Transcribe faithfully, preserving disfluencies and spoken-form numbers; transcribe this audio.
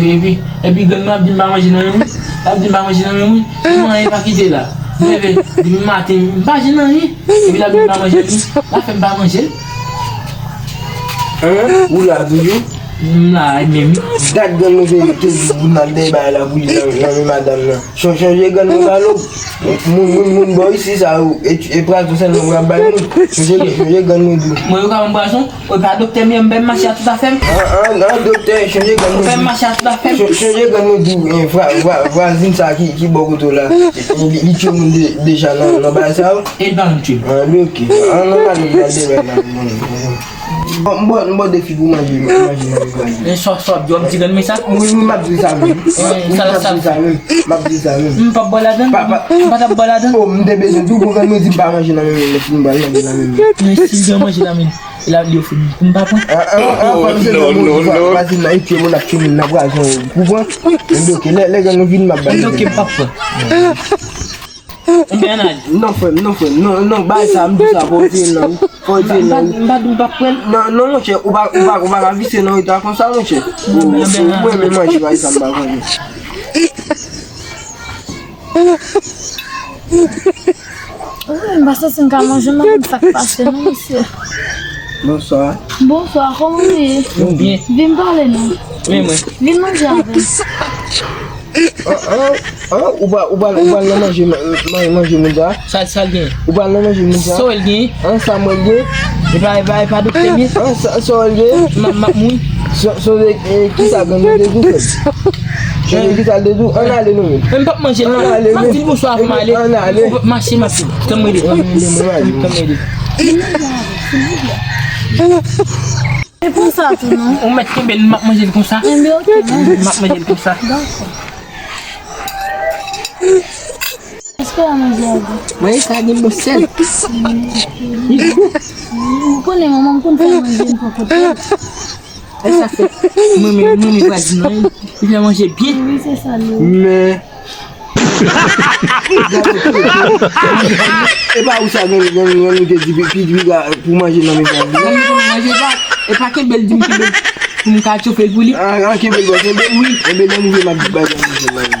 Epi, epi grann mwen ap di m pa manje nan menm wi. L ap di m pa manje nan menm wi. Mwen anyen pa kite la. M leve, depi maten, m pa jwenn anyen. Epi l ap di m pa manje wi. L ap fè m pa manje. Hein? Ou la toujou? M la menm. Dat grann mwen te, te di pou n al dèyè bagay la pou li nan, nan men madanm nan. Chan-, chanje grann mwen balo. Moun, moun, moun bò isi sa yo, e, e prazon sèlman pou y ap bay moun. Chanje, chanje grann mwen di. Mwen yo ka ban m prazon? Ou pa doktè m ye, m fè m mache a tout afè m. An, an, an, doktè, chanje grann mwen di. Ou fè m mache a tout afè m. Ch-, chanje grann mwen di, eh, vwa-, vwa-, vwazin sa ki, ki bò kote w la. Li, li tchwe moun de, deja nan, nan bagay sa yo. E l pa janm tchwe m. An, li oke. An, nan pale m pral debay nan. Bon, m bò, m bò defi pou manje, manje nan vwazin. Men sa, sa w ap di, w ap di grann mwen sa? Wi, wi, m ap di sa menm. Wi, m ap di sa menm. M ap di sa menm. M p ap bò ladan l. Pa, pa. M pa t ap bò ladan l. Oh, m te bezwen di w pou grann mwen di m pa manje nan menm, men si m pral manje nan menm. Men si l gen manje nan menm, e l ap di yo fini. M pa pran. Ah, ah, ah, pa manje nan menm, vwazin nan, epi moun ap tchwe moun nan pwazon, ou konprann? Ebyen, oke, lè, lè grann nou vini, m ap ba li. Ebyen, oke, m p ap pran. Ebyen, ann ale. Non, frè m, non, frè m, non, non, bay sa, m di sa, fò w di l non, wi. Fò w di l non, wi. M pa di m p ap pran l. Non, non, monchè, ou pa, ou pa, ou pa ka visye nan eta konsa, monchè. Ou, ou, ou renmen manje, bay sa, m pa konn. Wi, m pa santi m ka manje, m pa konn sa k pase non, mesye. Bonswa. Bonswa, kòman w ye? Nou byen. Vin pale non. Men mwen. Vin manje avè m. An, an, an, ou pa, ou pa, ou pa nan manje, man-, manje moun sa? Sa, sa l gen? Ou pa nan manje moun sa? Sa w wè l gen? An, sa mwen l gen? E pa, e pa, e pa doktè m ye? An, sa, sa w wè l gen? M ap, m ap mouri. Sa, sa w wè, e, kisa grann moun te di w, frè m? Sonje kisa l te di w? Ann ale nou menm. Men m p ap manje l non. Ann ale menm. M ap di l bonswa pou m ale. Ann ale. Ou p ap mache, m ap di l. Tann m rele. Ann ale, mwen ale. Tann m rele. E pou sa tou non. Ou mèt kenbe l, m ap manje l konsa. Enben, oke, non. M ap manje l konsa. Dakò. Èske w a manje avè? Manje sa gen bon sèl. M konnen manman m konn fè manje, m pran kote. E sa fè. Mwen, mwen, mwen, mwen vwazin nan, li fè manje byen. Wi, se sa, li. Men. E pa ou sa, grann, grann, grann, nou te di, pi, pi, pi, pou manje nan men vwazin. Manje pa, e pa kenbe l, di m kenbe l. Pou m ka chofe l pou li. Ah, ah, kenbe l, bò, kenbe l, wi. Enben, lè m rive, m ap di bagay manje nan men.